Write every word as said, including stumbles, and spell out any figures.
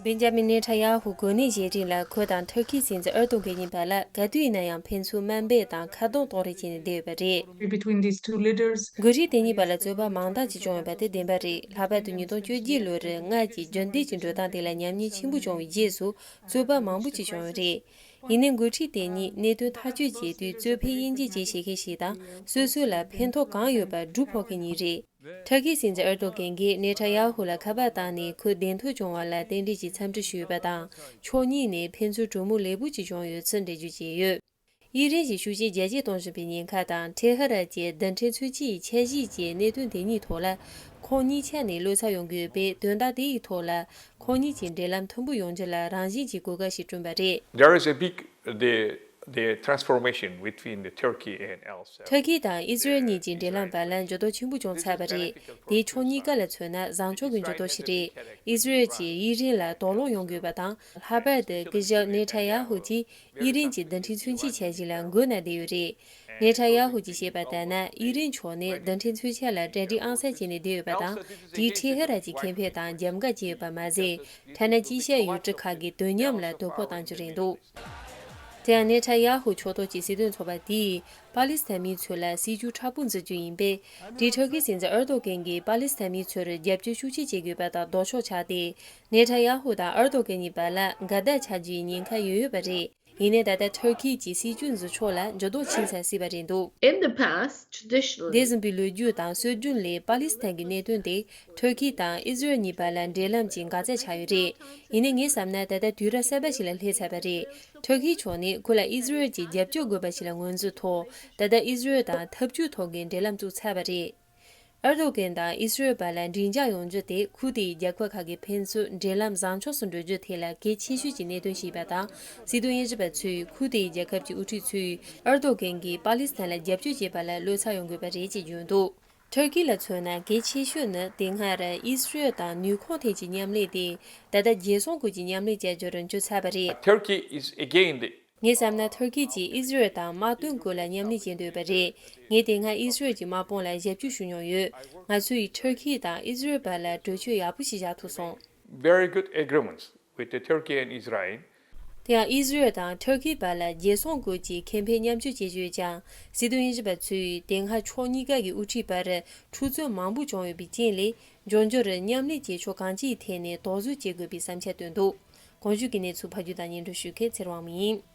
བེན་ཇ་མིན་ནེ་ཐན་ཡ་ཧུ་འགོས་ནད་ཞི་འགྲིག་ལ། ཁོ་དང་ཐུར་ཁིའི་སྲིད་འཛིན་ཨེར་ཏོ་གྷན་གཉིས་བར་ལ་ག་དུས་ཡིན་ན་ཡང་ཕན་ཚུན་དམའ་འབེབས་དང་ཁ་རྡུང་གཏོང་རེས་བྱས་ནས་བསྡད་ཡོད་པ་རེད། Between these two leaders. འགོ་ཁྲིད་དེ་གཉིས་བར་ལ་རྩོད་པ་མང་དག་ཅིག་བྱུང་ཡོད་པ་དེ་བདེན་པ་རེད། ལྷག་པར་དུ་ཉིས་སྟོང་བཅོ་བརྒྱད་ལོར་སྔར་གྱི་རྒྱུན་ལྡན་གྱི་འགྲོ་སྟངས་དེ་ལ་ཉམས་ཉེས་ཆེན་པོ་བྱུང་བའི་རྗེས་སུ་རྩོད་པ་མང་པོ་ཅིག་བྱུང་ཡོད་རེད། ཡིན་ནའི་འགོ་ཁྲིད་དེ་གཉིས་གནད་དོན་ཐག་གཅོད་བྱེད་དུས་གཙོ་ཕལ་དབྱེ་འབྱེད་བྱེད་ཤེས་མཁན་ཞིག་དང་། སོ་སོ་ལ་ཕན་ཐོགས་གང་ཡོད་པར་སྒྲུབ་ཕོད་མཁན་གཉིས་རེད། ཐུར་ཁེའི་སྲིད་འཛིན་ཨེར་ཏོ་གྷན་གྱིས་ནེ་ཐན་ཡ་ཧུ་ལ་ཁ་པར་བཏང་ནས་ཁོས་བདེན་དོན་བྱུང་བ་ལ་རྟེན་འབྲེལ་གྱི་འཚམས་འདྲི་ཞུས་པ་དང་། ཕྱོགས་གཉིས་ནས་ཕན་ཚུན་གྲོས་མོལ་ལེགས་པོ་ཅིག་བྱུང་ཡོད་ཚུལ་འགྲེལ་བརྗོད་བྱས་ཡོད། དབྱི་རན་གྱི་ཤུགས་རྐྱེན་རྒྱ་སྐྱེད་གཏོང་བཞིན་པའི་ཉེན་ཁ་དང་ཐེ་ཧ་རན་གྱི་རྡུལ་ཕྲན་མཚོན་ཆའི་འཆར་གཞི་བཅས་གནད་དོན་དེ་གཉིས་ཐོག་ལ་ཁོང་གཉིས་ཆ་ནས་བློ་འཚབ་ཡོང་གི་ཡོད་པས། དོན་དག་དེ་ཡི་ཐོག་ལ་ཁོང་གཉིས་ཀྱི་འབྲེལ་ལམ་མཐུན་པོ་ཡོང་རྒྱུ་ལ་རང་བཞིན་གྱིས་གོ་སྐབས་ཤིག་བསྐྲུན་པ་རེད། There is a big the the transformation between the Turkey and Al Saud. ཐུར་ཁེ་དང་ཨི་ཟི་རལ་གཉིས་ཀྱི་འབྲེལ་ལམ་བར་ལ་འགྱུར་ལྡོག་ཆེན་པོ་བྱུང་ཚར་བ་རེད། དེ་ཕྱོགས་གཉིས་ཀ་ལ་མཚོན་ན་བཟང་ཕྱོགས་ཀྱི་འགྱུར་ལྡོག་ཞིག་རེད། ཨི་ཟི་རལ་གྱིས་དབྱི་རན་ལ་དོགས་སློང་ཡོང་དགོས་པ་དང་། ལྷག་པར་དུ་སྐུ་ཞབས་ནེ་ཐན་ཡ་ཧུ་གྱིས་དབྱི་རན་གྱི་རྡུལ་ཕྲན་མཚོན་ཆའི་འཆར་གཞི་ལ་མགོ་ན་བསྡད་ཡོད་རེད། ནེ་ཐན་ཡ་ཧུ་གྱིས་བཤད་པ་ལྟར་ན། དབྱི་རན་ཕྱོགས་ནས་རྡུལ་ཕྲན་མཚོན་ཆ་ལ་གྲ་སྒྲིག་ཨང་གསར་བྱས་ནས་བསྡད་ཡོད་པ་དང་། དེས་ཐེ་ཧ་རན་གྱི་ཁེ་ཕན་དང་རྒྱབ་འགལ་བྱས་ཡོད་པ་མ་ཟད། ཐ་ན་དཀྱིལ་ཤར་ཡུལ་གྲུ་ཁག་གི་དོ་མཉམ་ལ་དོ་ཕོག་བཏང་རྒྱུ་རེད་འདུག་དེ་ཡང་ནེ་ཐན་ཡ་ཧུ་ཕྱོགས་གཏོགས་ཀྱི་སྲིད་དོན་ཚོགས་པ་དེས་པ་ལི་སི་ཐན་མི་ཚོ་ལ་སྲིད་ཇུས་མཁྲེགས་པོ་འཛིན་རྒྱུ་ཡིན་པས། དེས་ཐུར་ཁེའི་སྲིད་འཛིན་ཨེར་ཏོ་གྷན་གྱིས་པ་ལི་སི་ཐན་མི་ཚོར་རྒྱབ་སྐྱོར་ཤུགས་ཆེ་བྱེད་དགོས་པ་དང་ལྡོག་ཕྱོགས་ཆགས་ཏེ། ནེ་ཐན་ཡ་ཧུ་དང་ཨེར་ཏོ་གྷན་གཉིས་བར་ལ་འགལ་ཟླ་ཆགས་རྒྱུའི་ཉེན་ཁ་ཡོད་ཡོད་པ་རེད། ཡིན་ནའི་ད་ལྟ་ཐུར་ཁེ་གྱི་སྲིད་ཇུས་འཛིན་ཕྱོགས་ལ་འགྱུར་ལྡོག་ཕྱིན་ཚར་སྲིད་པ་རེད་འདུག In the past, traditionally, འདས་ཟིན་པའི་ལོ་རྒྱུས་དང་སྲོལ་རྒྱུན་ལས་པ་ལི་སི་ཐན་གྱི་གནད་དོན་དེ་ཐུར་ཁེ་དང་ཨི་ཟི་རལ་གཉིས་བར་ལ་འབྲེལ་ལམ་གྱི་འགག་རྩ་ཆགས་ཡོད་རེད། ཡིན་ནའི་ངས་བསམ་ན་ད་ལྟ་དུས་རབས་གསར་པ་ཞིག་ལ་སླེབས་ཚར་བ་རེད། ཐུར་ཁེའི་ཕྱོགས་ནས་ཁོ་ལ་ཨི་ཟི་རལ་གྱི་རྒྱབ་སྐྱོར་དགོས་པ་ཞིག་ལ་ངོས་འཛིན་ཐོག་ད་ལྟ་ཨི་ཟི་རལ་དང་འཐབ་ཇུས་ཐོག་གི་འབྲེལ་ལམ་བཙུགས་ཚར་བ་རེད། ཨེར་ཏོ་གྷན་དང་ཨི་ཟི་རལ་བར་ལ་འགྲིག་འཇགས་ཡོང་རྒྱུ་དེ་ཁུལ་དེའི་རྒྱལ་ཁབ་ཁག་གི་ཕན་ཚུན་འབྲེལ་ལམ་བཟང་ཕྱོགས་སུ་འགྲོ་རྒྱུ་དེ་ལ་གལ་ཆེ་ཤོས་ཀྱི་གནད་དོན་ཞིག་ཡིན་པ་དང་། སྲིད་དོན་དབྱེ་ཞིབ་པ་ཚོས་ཁུལ་དེའི་རྒྱལ་ཁབ་ཀྱི་དབུ་ཁྲིད་ཚོས་ཨེར་ཏོ་གྷན་གྱིས་པ་ལི་སི་ཐན་ལ་རྒྱབ་སྐྱོར་བྱེད་པ་ལ་བློ་འཚབ་ཡོང་དགོས་པ་རེད་ཅེས་བརྗོད་འདུག་ཐུར་ཁེ་ལ་མཚོན་ན་གལ་ཆེ་ཤོས་ནི་དེ་སྔར་ཨི་ཟི་རལ་དང་ནུས་ཁུངས་ཐད་ཀྱི་མཉམ་ལས་དེ་ད་ལྟ་རྒྱལ་སྲུང་སྐོར་གྱི་མཉམ་ལས་བྱ་རྒྱུར་འགྱུར་ཚར་བ་རེད། Turkey is again the ངས་བསམ་ན་ཐུར་ཁེ་གྱིས་ཨི་ཟི་རལ་དང་དམག་དོན་སྐོར་ལ་མཉམ་ལས་བྱེད་འདོད་པ་རེད། ངས་དེ་སྔ་ཨི་ཟི་རལ་གྱི་དམག་དཔུང་ལ་ཞབས་ཞུ་ཞུ་མྱོང་ཡོད། ང་ཚོ་ཡིས་ཐུར་ཁེ་དང་ཨི་ཟི་རལ་བར་ལ་གྲོས་ཆོད་ཡག་པོ་ཞིག་བཞག་ཐུབ་སོང་། Very good agreements with the Turkey and Israel. དེ་ཡང་ཨི་ཟི་རལ་དང་ཐུར་ཁེའི་བར་ལ་རྒྱལ་སྲུང་སྐོར་གྱི་ཁེ་ཕན་མཉམ་སྤྱོད་བྱེད་ཀྱི་ཡོད་ཀྱང་། སྲིད་དོན་དབྱེ་ཞིབ་པ་ཚོས་དེ་སྔ་ཕྱོགས་གཉིས་ཀ་གི་དབུ་ཁྲིད་བར་འཁྲུག་རྩོད་མང་པོ་བྱུང་ཡོད་པའི་རྐྱེན་ལས། འབྱུང་འགྱུར་མཉམ་ལས་བྱེད་ཕྱོགས་གང་ཅིའི་ཐད་ནས་དོགས་ཟོན་བྱེད་དགོས་པའི་བསམ་འཆར་བཏོན་འདུག་གོང་ཞུས་ཀྱི་གནས་ཚུལ་ཕབ་སྒྱུར་དང་སྙན་སྒྲོན་ཞུ་མཁན་ཚེ་རིང་དབང་མོ་ཡིན།